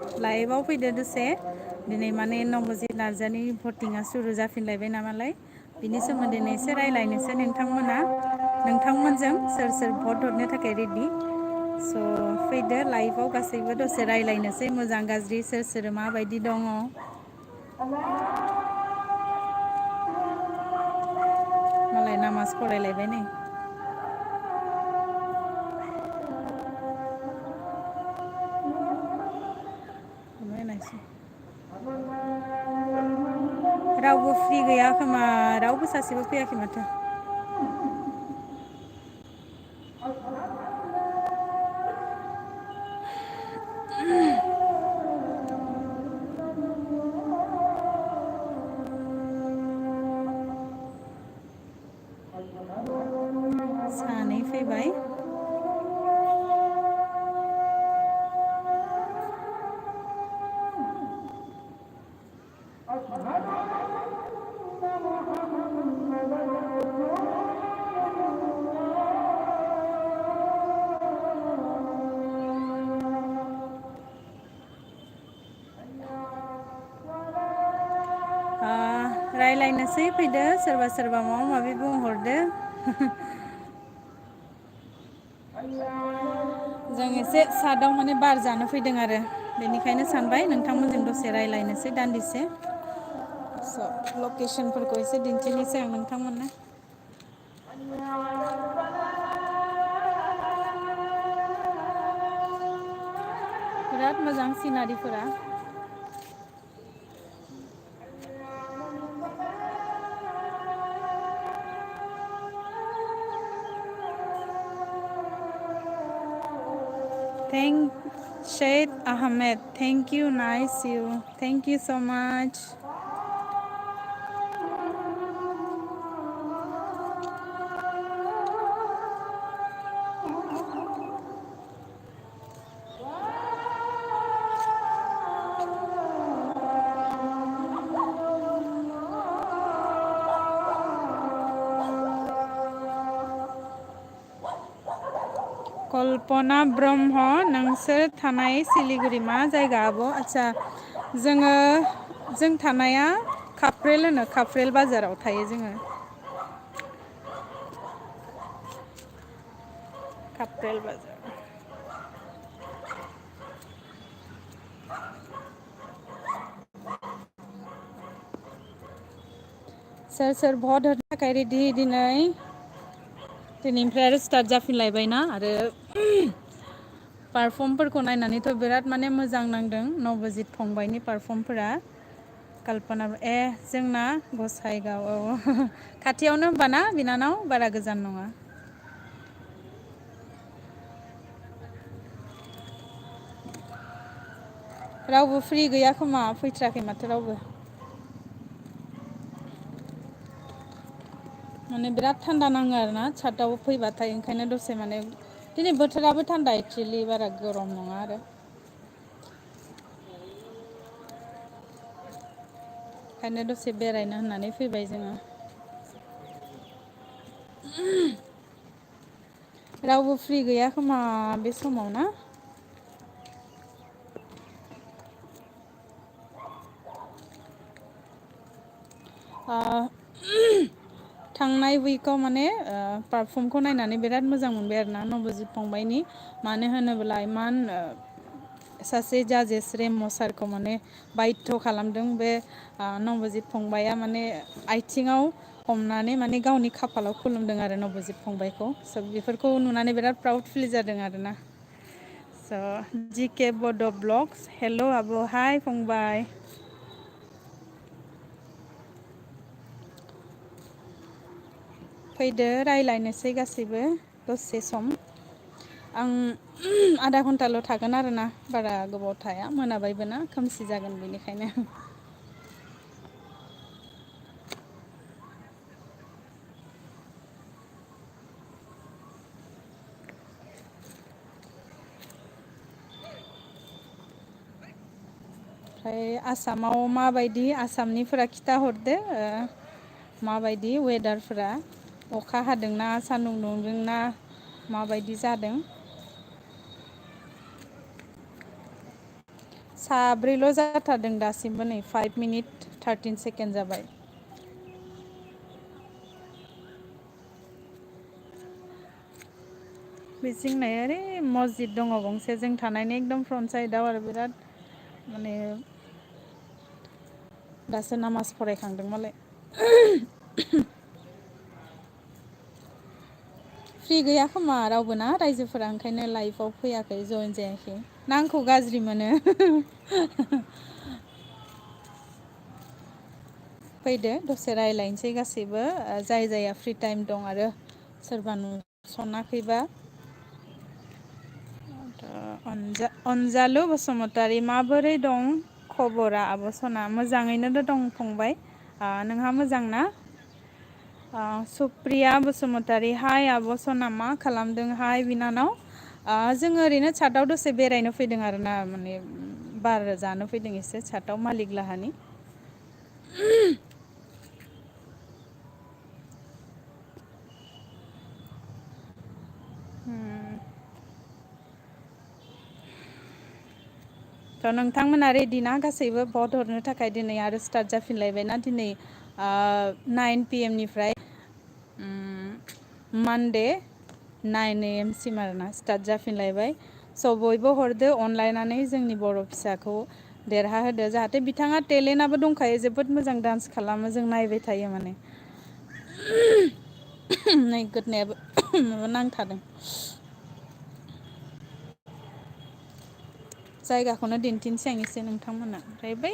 लाइभआव फैदो दसे दिनै माने नबजित नार्जारिनि भटिंआ सुरु जाफिनलायबाय नामालाय बिनि सोमोन्दैनो एसे रायज्लायनोसै नोंथांमोनजों सोर सोर भट हरनो थाखाय रेडि स' फैदो लाइभआव गासैबो दसे रायज्लायनोसै मोजां गाज्रि सोर सोर माबायदि दङ मालाय नामाज फरायलायबाय नै रावबो फ्रि गैया खोमा रावबो सासेबो फैयाखै माथो सानै फैबाय रायज्लायनोसै फैदो सोरबा सोरबा माबा माबि बुंहरदो जों एसे सादाव माने बार जानो फैदों आरो बेनिखायनो सानबाय नोंथांमोनजों दसे रायज्लायनोसै दान्दिसे स' लकेसनफोरखौ एसे दिन्थिनोसै आं नोंथांमोननो बिराद मोजां सिनारिफोरा Shade Ahmed, thank you, nice you. Thank you so much. कल्पना ब्रह्म नोंसोर थानाय सिलिगुरि मा जायगा आब' आदसा जों थानाया खाफ्रेल होनो खाफ्रेल बाजाराव थायो जोङो खाफ्रेल बाजार सोर सोर भट होनो थाखाय रेडि दिनैनिफ्राय आरो स्टार्ट जाफिनलायबायना आरो पारफर्मफोरखौ नायनानैथ' बिराद माने मोजां नांदों नबजित फंबाइनि पारफर्मफोरा कल्पना जोंना गसाइगाव औ खाथियावनो होमबाना बिनानाव बारा गोजान नङा रावबो फ्रि गैया खोमा फैथ्राखै माथो रावबो माने बिराद थान्दा नाङो आरोना छाताव फैबाथाय ओंखायनो दसे माने दिनै बोथोराबो थान्दा एक्सुवेलि बारा गरम नङा आरो ओंखायनो दसे बेरायनो होननानै फैबाय जोङो रावबो फ्रि गैया खोमा बे समाव ना थांनाय उइकआव माने पारफर्मखौ नायनानै बिराद मोजां मोनबाय आरोना नबजित फंबाइनि मानो होनोब्ला इमान सासे जाजेस रेम' सारखौ माने बायध' खालामदों बे नबजित फंबाइआ माने आथिङाव हमनानै माने गावनि खाफालाव खुलुमदों आरो नबजित फंबाइखौ स' बेफोरखौ नुनानै बिराद प्राउड फिल जादों आरोना स' जिके बड' ब्लग्स हेल' आब' हाय फंबाय फैदो रायज्लायनोसै गासैबो दसे सम आं आधा घन्टाल' थागोन आरोना बारा गोबाव थाया मोनाबायबो ना खोमसि जागोन बेनिखायनो ओमफ्राय आसामाव माबायदि आसामनिफोरा खिथाहरदो माबायदि वेदारफोरा अखा हादोंना सान्दुं दुंदोंना माबायदि जादों साब्रैल' जाथारदों दासिमबो नै 5 मिनिट 13 सेकेन्ड जाबाय। बिथिंनाय ओरै मसजिद दङ गंसे जों थानायनि एकदम फ्रन्ट साइडआव आरो बिराद माने दासो नामाज फरायखांदों मालाय। फ्रि गैया खोमा रावबो ना रायजोफोरा ओंखायनो लाइफआव फैयाखै जयेन जायाखै। ना आंखौ गाज्रि मोनो? फैदो दसे रायज्लायनोसै गासैबो जाय जाया फ्रि टाइम दं आरो सोरबा नुसनाखैबा। अनजालु बसुमतारी माबोरै दं खबरा आब' सना? मोजाङैनो दं फंबाय। नोंहा मोजां ना? सुप्रिया बसुमतारी हाय आब' सना मा खालामदों? हाय बिनानाव। जोङो ओरैनो सादआव दसे बेरायनो फैदों आरो ना माने बार जानो फैदों एसे सादआव मालिक लाहानि। थ' नोंथांमोना रेडि ना गासैबो भट हरनो थाखाय दिनै आरो स्टार्ट जाफिनलायबायना दिनै 9 PM निफ्राय मानडे 9 AM सिम आरोना स्टार्ट जाफिनलायबाय। स' बयबो हरदो अनलायनानै जोंनि बर' फिसाखौ देरहा होदो जाहाथे बिथाङा टेलेन्टआबो दंखायो जोबोद मोजां डान्स खालामो जों नायबाय थायो माने। नै गोदनायाबो माबा नांथादों। जायगाखौनो दिन्थिनोसै आं एसे नोंथांमोना ओमफ्राय बै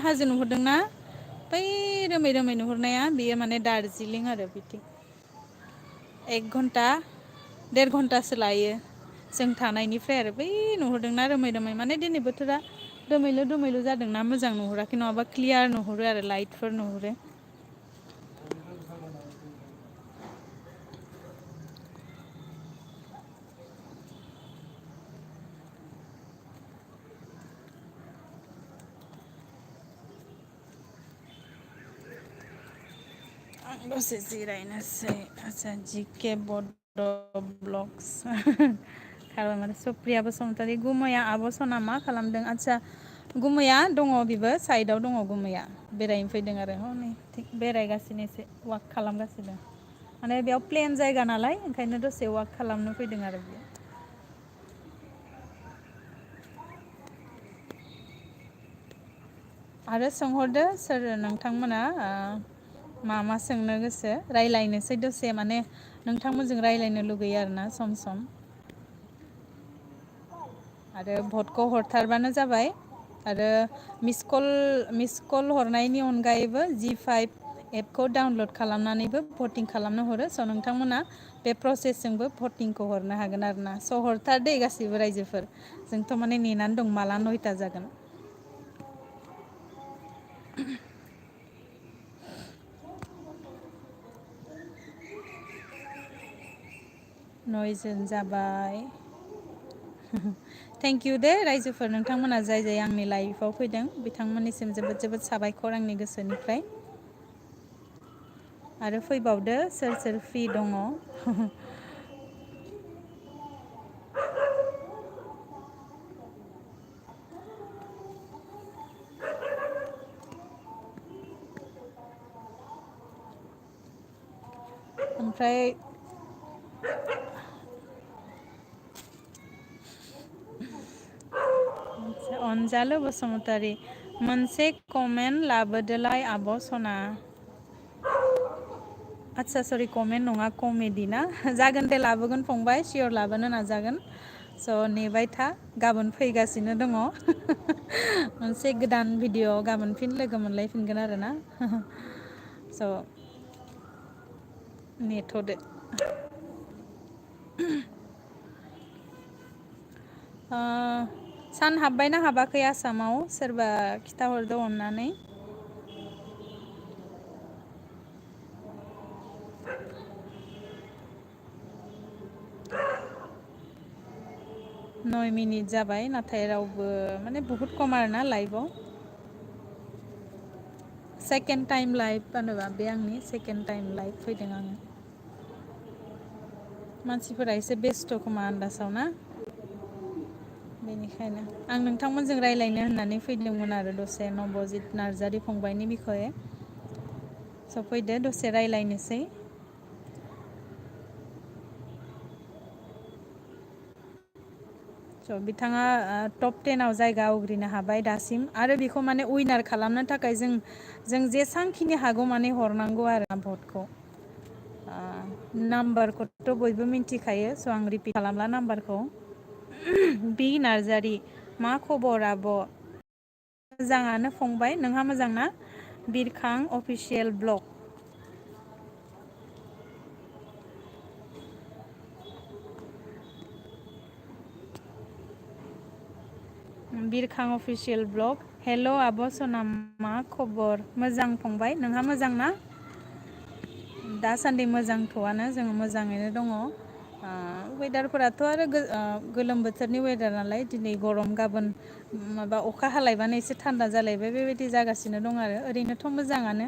हाजो नुहुरदोंना? बै रोमै रोमै नुहुरनाया बेयो माने दार्जिलिं आरो बिथिं। 1-1.5 घन्टासो लायो जों थानायनिफ्राय आरो बै नुहुरदोंना रोमै रोमै माने दिनै बोथोरा दोमैलु दोमैलु जादोंना मोजां नुहुराखै नङाबा क्लियार नुहुरो आरो लाइटफोर नुहुरो। आं दसे जिरायनोसै आदसा जिके बड' ब्लग्स माने सुप्रिया बसुमतारी गुमैया आब' सना मा खालामदों? आदसा गुमैया दङ बेबो साइडआव दङ गुमैया बेरायनो फैदों आरो हनै बेरायगासिनो एसे वाक खालामगासिनो माने बेयाव प्लेन जायगा नालाय ओंखायनो दसे वाक खालामनो फैदों आरो बियो। आरो सोंहरदो सोर नोंथांमोना मा मा सोंनो गोसो रायज्लायनोसै दसे माने नोंथांमोनजों रायज्लायनो लुगैयो आरोना सम सम। आरो भटखौ हरथारबानो जाबाय आरो मिस कल हरनायनि अनगायैबो G5 एपखौ डाउनलड खालामनानैबो भटिं खालामनो हरो स' नोंथांमोना बे प्रसेसजोंबो भटिंखौ हरनो हागोन आरो ना स' हरथार दे गासिबो रायजोफोर। जोंथ' माने नेनानै दं माला 9ता जागोन। नयजोन जाबाय। थेंक इउ दे रायजोफोर नोंथांमोना जाय जाय आंनि लाइफआव फैदों बिथांमोननिसिम जोबोद जोबोद साबायखर आंनि गोसोनिफ्राय। आरो फैबावदो सोर सोर फ्रि दङ। ओमफ्राय अनजालु बसुमतारी मोनसे कमेन्ट लाबोदोलाय आब' सना। आदसा सरि कमेन्ट नङा कमेडि ना जागोन दे लाबोगोन फंबाय सियर लाबोनो नाजागोन। स' नेबाय था गाबोन फैगासिनो दङ। मोनसे गोदान भिडिअ' गाबोन फिन लोगो मोनलायफिनगोन आरोना। स' नेथ'दो। सान हाबबायना हाबाखै आसामाव सोरबा खिथाहरदो अननानै। 9 मिनिट जाबाय नाथाय रावबो माने बुहुत खम आरोना लाइभआव। सेकेन्ड टाइम लाइभ बानोबा बे आंनि सेकेन्ड टाइम लाइभ फैदों आङो। मानसिफोरा एसे बेस्थ' खोमा आन्दासाव ना? बेनिखायनो आं नोंथांमोनजों रायज्लायनो होननानै फैदोंमोन आरो दसे नबजित नार्जारि फंबाइनि बिखये फैदो दसे रायज्लायनोसै स' बिथाङा टप 10आव जायगा आवग्रिनो हाबाय दासिम आरो बेखौ माने उइनार खालामनो थाखाय जों जेसांखिनि हागौ माने हरनांगौ आरो भटखौ नाम्बारखौथ' बयबो मिन्थिखायो स' आं रिपिट खालामला नाम्बारखौ बि नार्जारि मा खबर आब' मोजाङानो फंबाय नोंहा मोजां ना बिरखां अफिसियेल ब्लग बिरखां अफिसियेल ब्लग हेल' आब' सना मा खबर मोजां फंबाय नोंहा मोजां ना दासान्दि मोजांथ'आनो जोङो मोजाङैनो दङ वेदारफोराथ' आरो गोलोम बोथोरनि वेदार नालाय दिनै गरम गाबोन माबा अखा हालायबानो एसे थान्दा जालायबाय बेबायदि जागासिनो दं आरो ओरैनोथ' मोजाङानो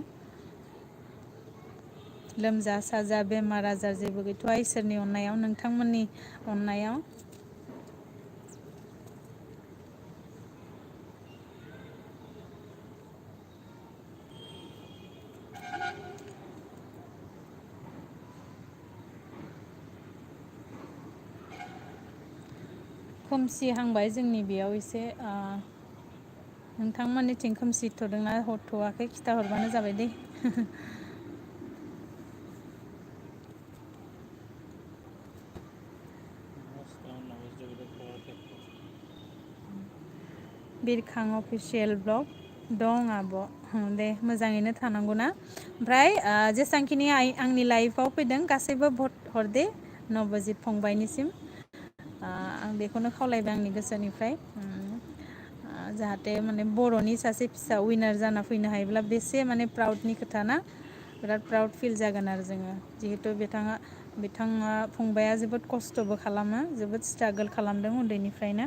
लोमजा साजा बेमार आजार जेबो गैथ'आ इसोरनि अननायाव नोंथांमोननि अननायाव खोमसि हांबाय जोंनि बेयाव एसे नोंथांमोननिथिं खोमसिथ'दोंना हरथ'वाखै खिथाहरबानो जाबाय दे बिरखां अफिसियेल ब्लग दं आब' दे मोजाङैनो थानांगौ ना ओमफ्राय जेसांखिनि आंनि लाइफआव फैदों गासैबो भट हरदे नबजित फंबाइनिसिम आं बेखौनो खावलायबाय आंनि गोसोनिफ्राय जाहाथे माने बर'नि सासे फिसा उइनार जाना फैनो हायोब्ला बेसे माने प्राउडनि खोथा ना बिराद प्राउड फिल जागोन आरो जोङो जिहेथु बिथाङा फंबाया जोबोद खस्थ'बो खालामो जोबोद स्ट्रागोल खालामदों उन्दैनिफ्रायनो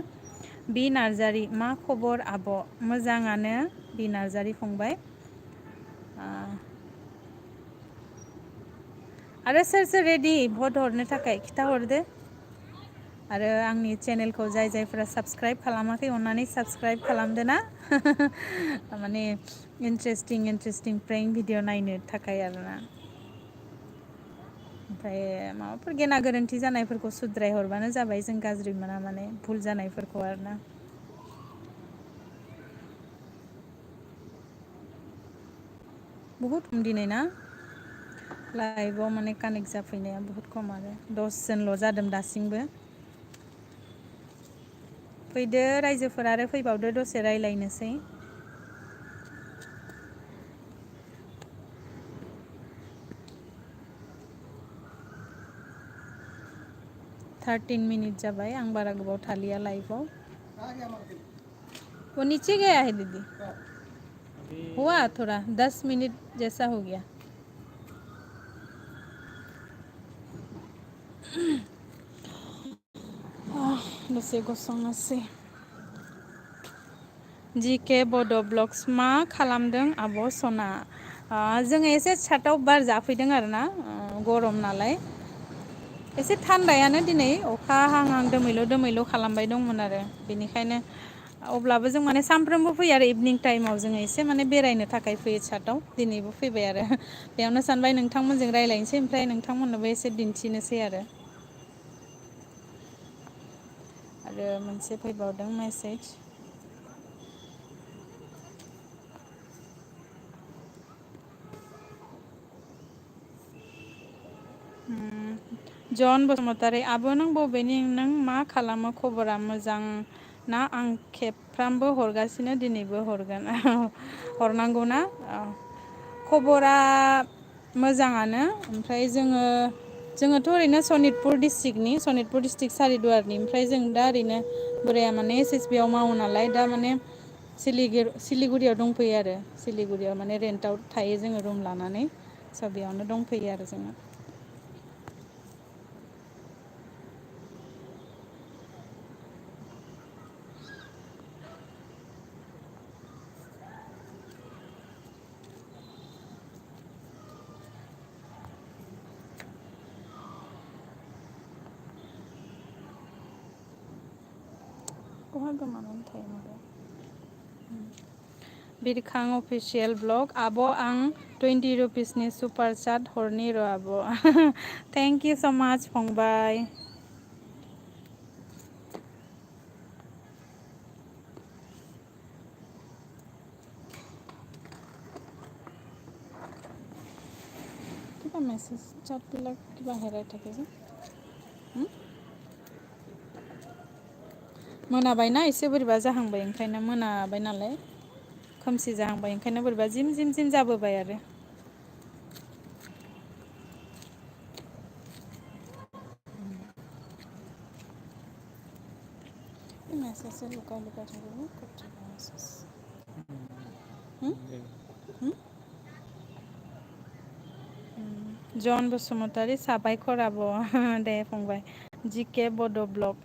बि नार्जारि मा खबर आब' मोजाङानो बि नार्जारि फंबाय आरो सोर सोर रेडि भट हरनो थाखाय खिथाहरदो आरो आंनि चेनेलखौ जायफोरा साबसक्राइब खालामाखै अननानै साबसक्राइब खालामदो ना माने इन्टारेस्टिं प्रेंक भिडिअ नायनो थाखाय आरोना ओमफ्राय माबाफोर गेना गोरोन्थि जानायफोरखौ सुद्राय हरबानो जाबाय जों गाज्रि मोना माने भुल जानायफोरखौ आरोना बहुद खम दिनै ना लाइभआव माने कानेक्ट जाफैनाया बहुत खम आरो 10 जनल' जादों दासिमबो फैदो रायजोफोर आरो फैबावदो दसे रायज्लायनोसै 13 मिनिट जाबाय आं बारा गोबाव थालिया लाइभआव वो नीचे गया है दीदी हुआ थोड़ा 10 मिनट जैसा हो गया दसे गसंनोसै जिके बड' ब्लग्स मा खालामदों आब' सना जोङो एसे सातआव बार जाफैदों आरोना गरम नालाय एसे थान्दायानो दिनै अखा हां दोमैलु खालामबाय दंमोन आरो बेनिखायनो अब्लाबो जों माने सानफ्रोमबो फैयो आरो इभिनिं टाइमाव जोङो एसे माने बेरायनो थाखाय फैयो सातआव दिनैबो फैबाय आरो बेयावनो सानबाय नोंथांमोनजों रायज्लायनोसै ओमफ्राय नोंथांमोननोबो एसे दिन्थिनोसै आरो मोनसे फैबावदों मेसेज जन बसुमतारी आब' नों बबेनि नों मा खालामो खबरा मोजां ना आं खेबफ्रामबो हरगासिनो दिनैबो हरगोन हरनांगौ ना खबरा मोजाङानो ओमफ्राय जोङोथ' ओरैनो सनितपुर डिस्ट्रिक्ट सारिदुवारनि ओमफ्राय जों दा ओरैनो बोराया माने एस एस बि आव मावो नालाय दा माने सिलिगुरियाव दंफैयो आरो सिलिगुरियाव माने रेन्टआव थायो जोङो रुम लानानै स' बेयावनो दंफैयो आरो जोङो बहा गोमानानै थायो बिरखां अफिसियेल ब्लग आब' आं 20 रुपिसनि सुपार चाट हरनि र' आब' थेंक इउ स' माच फंबाय কিবা মেছেজ চাটবিলাক কিবা হেৰাই থাকে যে मोनाबायना एसे बोरैबा जाहांबाय ओंखायनो मोनाबाय नालाय खोमसि जाहांबाय ओंखायनो बोरैबा जिम जिम जिम जाबोबाय आरो मेसेज लुका लुका थायो कच्चा मेसेज जन बसुमतारी साबायखर आब' दे फंबाय जिके बड' ब्लग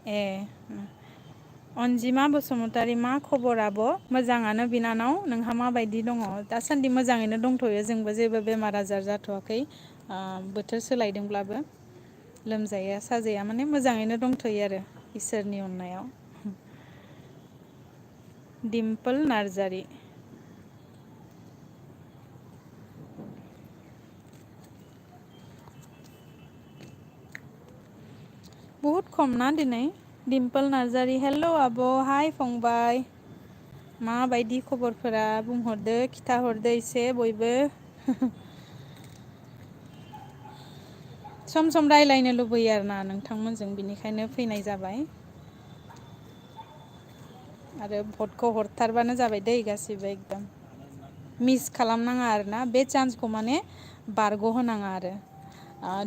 अनजिमा बसुमतारी मा खबर आब' मोजाङानो बिनानाव नोंहा माबायदि दङ दासान्दि मोजाङैनो दंथ'यो जोंबो जेबो बेमार आजार जाथ'वाखै बोथोर सोलायदोंब्लाबो लोमजाया साजाया माने मोजाङैनो दंथ'यो आरो इसोरनि अननायाव डिम्पोल नार्जारि बहुत खम ना दिनै डिम्पोल नार्जारि हेल' आब' हाय फंबाय माबायदि खबरफोरा बुंहरदो खिथाहरदो एसे बयबो सम सम रायज्लायनो लुबैयो आरोना नोंथांमोनजों बिनिखायनो फैनाय जाबाय आरो भटखौ हरथारबानो जाबाय दै गासिबो एकदम मिस खालामनाङा आरोना बे चान्सखौ माने बारग'होनाङा आरो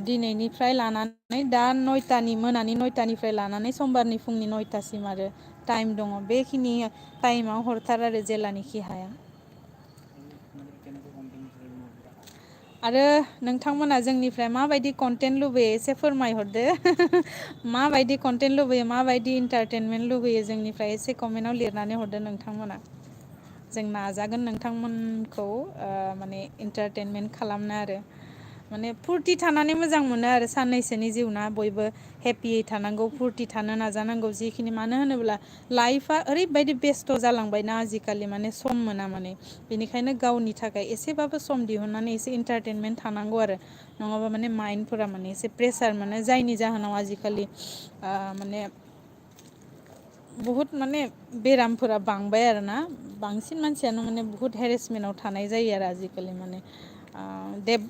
दिनैनिफ्राय लानानै दा नयथानि मोनानि नयथानिफ्राय लानानै समबारनि फुंनि 9टासिम आरो टाइम दङ बेखिनि टाइमाव हरथार आरो जेलानिखि हाया आरो नोंथांमोना जोंनिफ्राय माबायदि कन्टेन्ट लुबैयो एसे फोरमायहरदो माबायदि कन्टेन्ट लुबैयो माबायदि इन्टारटेनमेन्ट लुबैयो जोंनिफ्राय एसे कमेन्टआव लिरनानै हरदो नोंथांमोना जों नाजागोन नोंथांमोनखौ माने इन्टारटेनमेन्ट खालामनो आरो माने फुरथि थानानै मोजां मोनो आरो साननैसोनि जिउना बयबो हेपियै थानांगौ फुरथि थानो नाजानांगौ जिखिनि मानो होनोब्ला लाइफआ ओरैबायदि बेस्थ' जालांबायना आजिखालि माने सम मोना माने बेनिखायनो गावनि थाखाय एसेबाबो सम दिहुननानै एसे इन्टारटेनमेन्ट थानांगौ आरो नङाबा माने माइन्दफोरा माने एसे प्रेसार मोनो जायनि जाहोनाव आजिखालि माने बुहुद माने बेरामफोरा बांबाय आरोना बांसिन मानसियानो माने बुहुद हेरेसमेन्टाव थानाय जायो आरो आजिखालि माने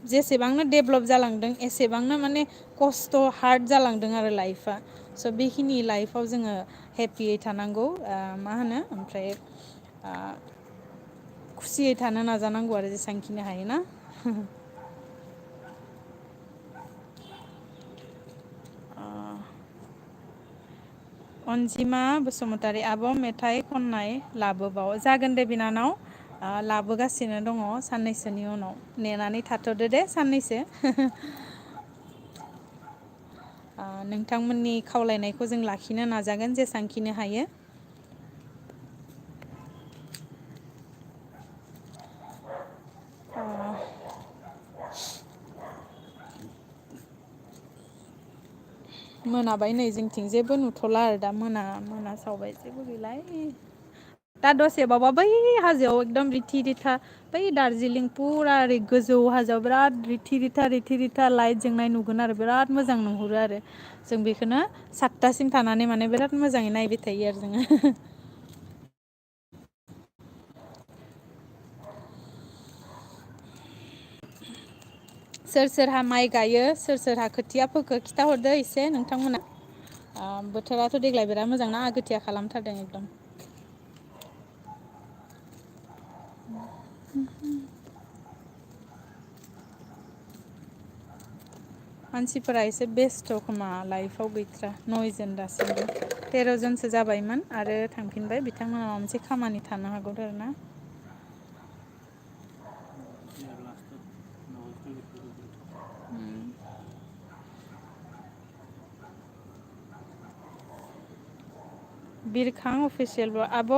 जेसेबांनो डेभलप जालांदों एसेबांनो माने खस्थ' हार्ड जालांदों आरो लाइफआ स' बेखिनि लाइफआव जोङो हेपियै थानांगौ मा होनो ओमफ्राय खुसियै थानो नाजानांगौ आरो जेसेबांखिनि हायोना अनजिमा बसुमतारी आब' मेथाइ खननाय लाबोबाव जागोन दे बिनानाव लाबोगासिनो दङ साननैसोनि उनाव नेनानै थाथ'दो दे साननैसो नोंथांमोननि खावलायनायखौ जों लाखिनो नाजागोन जेसेबांखिनि हायो मोनाबाय नै जोंथिं जेबो नुथ'ला आरो दा मोना सावबाय जेबो गैलाय दा दसेबावबा बै हाजोआव एकदम रिथि रिथा बै दार्जिलिं फुरा ओरै गोजौ हाजोआव बिराद रिथि रिथा लाइट जोंनाय नुगोन आरो बिराद मोजां नुहुरो आरो जों बेखौनो 7टासिम थानानै माने बिराद मोजाङै नायबाय थायो आरो जोङो सोर सोरहा माइ गायो सोर सोरहा खोथिया फोखो खिथाहरदो एसे नोंथांमोना बोथोराथ' देग्लाय बिराद मोजांना आगोथिया खालामथारदों एकदम मानसिफोरा एसे बेस्थ' खोमा लाइफआव गैथ्रा 9 जन दासिमबो 13 जनसो जाबायमोन आरो थांफिनबाय बिथांमोना माबा मोनसे खामानि थानो हागौ आरोना बिरखां अफिसियेल आब'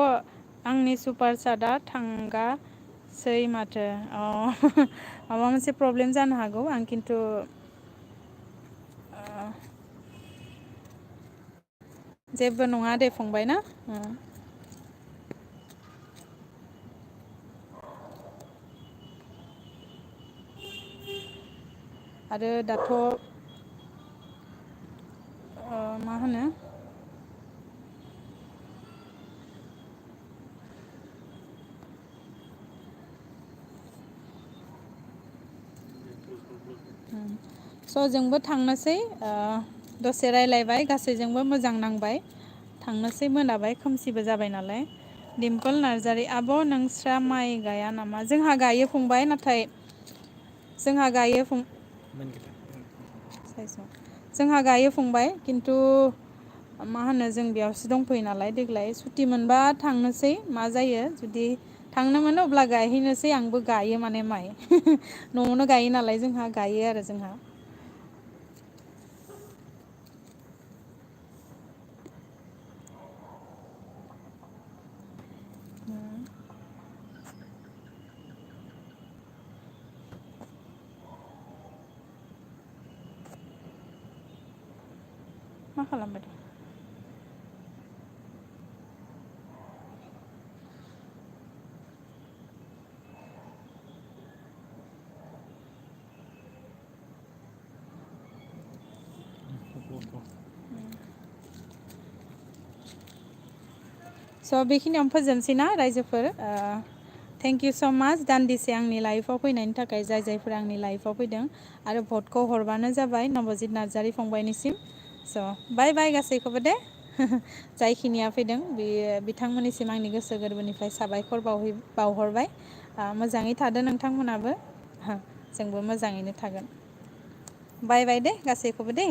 आंनि सुपार चाटआ थांगासै माथो माबा मोनसे प्रब्लेम जानो हागौ आं खिन्थु जेबो नङा दे फंबाय ना आरो दाथ' मा होनो स' जोंबो थांनोसै दसे रायलायबाय गासैजोंबो मोजां नांबाय थांनोसै मोनाबाय खोमसिबो जाबाय नालाय दिम्पोल नार्जारि आब' नोंस्रा माइ गाया नामा जोंहा गायो फंबाय नाथाय जोंहा गायो जोंहा गायो फंबाय खिन्थु मा होनो जों बेयावसो दंफैयो नालाय देग्लाय सुटि मोनबा थांनोसै मा जायो जुदि थांनो मोनो अब्ला गायहैनोसै आंबो गायो माने माइ न'आवनो गायो नालाय जोंहा गायो आरो जोंहा मा खालामबाय दं स' बेखिनियावनो फोजोबनोसै ना रायजोफोर थेंक इउ स' माच दान्दिसे आंनि लाइफआव फैनायनि थाखाय जायफोरा आंनि लाइफआव फैदों आरो भटखौ हरबानो जाबाय नबजित नार्जारि फंबायनिसिम स' बाय बाय गासैखौबो दे जायखिनिया फैदों बेयो बिथांमोननिसिम आंनि गोसो गोरबोनिफ्राय साबायखर बावहरबाय मोजाङै थादो नोंथांमोनाबो जोंबो मोजाङैनो थागोन बाय बाय दे गासैखौबो दे